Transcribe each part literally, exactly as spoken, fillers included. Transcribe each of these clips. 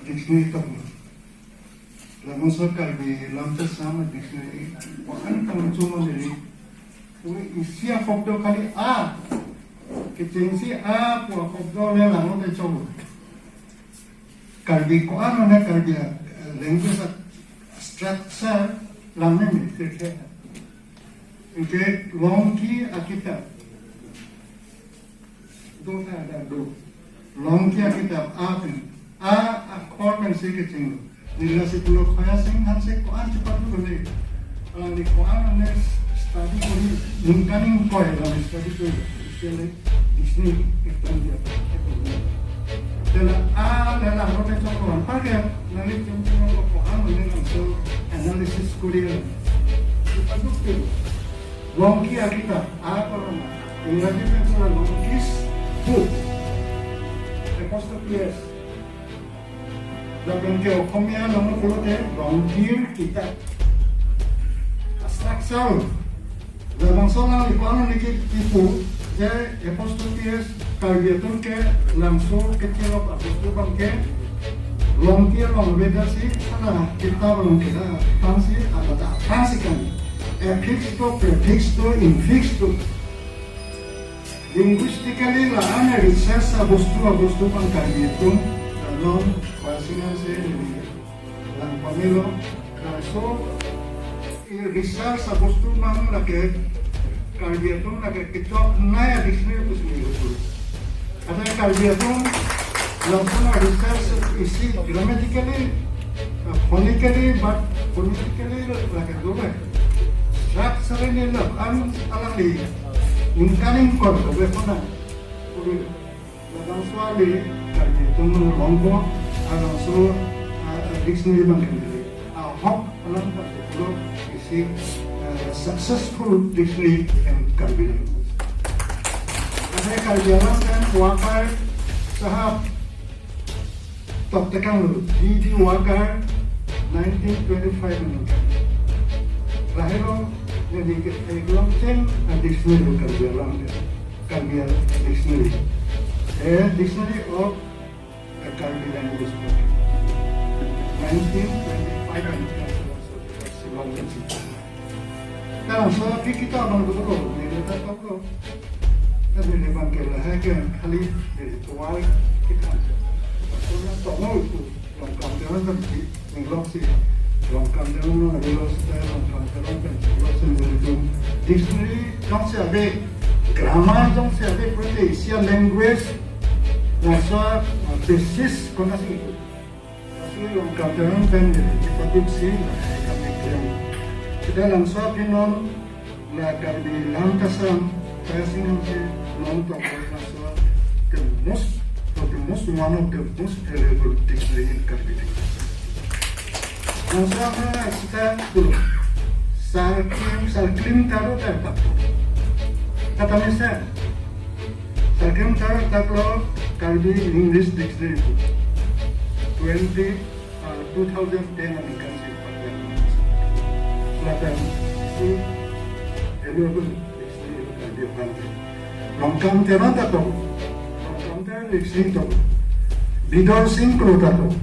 Dictionary toklo. Labangso Karbi Lamtasam Dictionary. Koan tang chuma neli. Ui isi a hobdo kali a. Kechengsi a pu a hobdo le lang te choklo. Karbi koan ne Karbi, eh, language a structure lang ne mi tirke. Anke Longki akitap. Do ta da do. Longki akitap a pen. A akhor pensi kechenglo. Neli lasi pulo Khoya Sing Hanse koan chepatu kone. Alangli koan ne study kori. Ningkan ingkoi alangli study kori. Isiale Disney ekdom dia. Tela a lela rone choklo. Anparke nangli chengcheng lo koan ne nangso analysis kori. Chepatu kori. Longki akitap, a korona. Ingraji pen sila Longki's book. Apostrophe S. Lapen ke Okhomia along pulote Longkir kitap. Asrak sal. Labangso alangli koan ne kipu, je apostrophe S Karbi atum kelangso kechelok apostrophe abang ke Longkir along avedetsi, ana kitap along keda, aphansi, abata aphansi kan. Affix do, prefix do, infix do. Linguistically la-an research abostu, abostu abang Karbi atum, along, Khoya Sing Hanse, lang pamelo, laso, i research abostu abang lake, Karbi atum lake kechoknei a dictionary pusi neli pulo. Ada Karbi atum langsung a research isi grammatically, uh, phonetically, but phonetically lake dole. Structurally la-an alangli ningkan ingkoi dole pona. Labangso ale Karbi atum longpo, labangso, uh, dictionary abang kendali. Ahok alam particular isi, uh, successful dictionary in Karbi language. Ada Karbi alam kan Wakar sahab tok tekang lo, D D Wakar nineteen twenty-five meninggal. Lahelo, jadi kita bilang ceng, uh, dictionary lo Karbi alam kan. Karbi alam dictionary. Eh, Dictionary of the Karbi Language. Nineteen twenty-five meninggal. Kalau so kita abang dulu, dia kata tahu lo. Tapi dia bangkit lah, hai ke kali dari tuai kita. Kalau tak mau itu, Longkam Teron kan di, di lok si. Longkam Teron no, di lok si, Longkam Teron kan di lok si, dari itu. Dictionary jongsi ave, grammar jongsi ave, berarti isi a language, laso, uh, basis, kona si itu. Lasi Longkam Teron pen di, di public si, kami klaim. Kita langsung apinon, la Karbi Lamtasam, Khoya Sing Hanse, non tok laso, the most, or the most, one of the most valuable dictionary in Karbi. Langsung apa kita dulu. Sarklim, Sarklim Taro Tarpakpo. Kata mesa, Sarklim Taro Tarpaklo Karbi English Dictionary book. Twenty, uh, two thousand ten aningkan si pakai. Selatan si valuable dictionary Karbi abang. Longkam Teron ta tok. Longkam Teron dictionary tok. Bidor Sing Kro ta tok.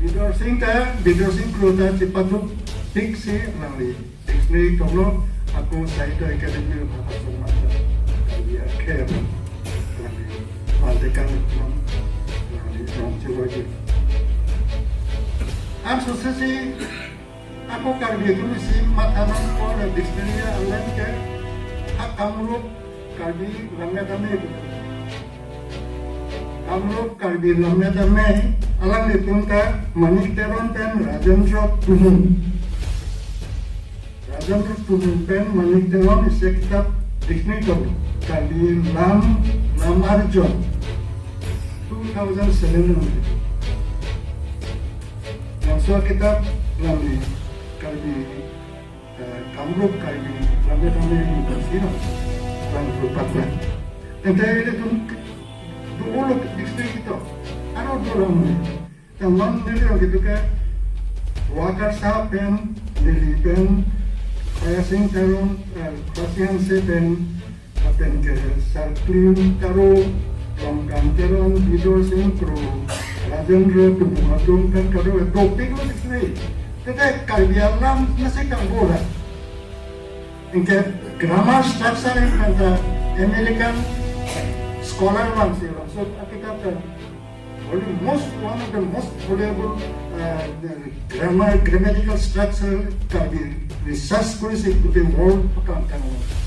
Bidor Sing ta, Bidor Sing Kro ta chepaduk pik si alangli dictionary toklo, ako Sahitya Academy of Bhakha Songmat ta. Iya, kaya pun. Alangli, Maltekan, alangli, along cheloji. Ang sosesi, ako Karbi atum isi matha nangpo la dictionary alam ke, ha Kamrup Karbi Lammet Amei. Kamrup Karbi Lammet Amei, alanglitum ta Manik Teron pen Rajendra Tumung. Rajendra Tumung pen Manik Teron isi a kitap dictionary tok, Karbi Lam, Lam Arjon, two thousand seven. Laso kitap alangli Karbi, eh, Kamrup Karbi Lammet Amei University, Kamrup Patna. Tangte ilitum dolo dictionary kita. Ano dolo ni. Teman neli orang gitu ke, Wakar Sahab pen, neli pen, Khoya Sing Teron, eh, Khoya Sing Hanse pen, lapen ke Sarklim Taro, Longkam Teron, Bidor Sing Kro, General tumung atum pen kadokave dopiklo tikri. Tete Karbi alam nasi kang bola. Anke grammar structure pen ta American scholar vangsi, so akita ta only most, one of the most valuable uh, the grammar, grammatical structure Karbi research kurisi pute world pakam tang.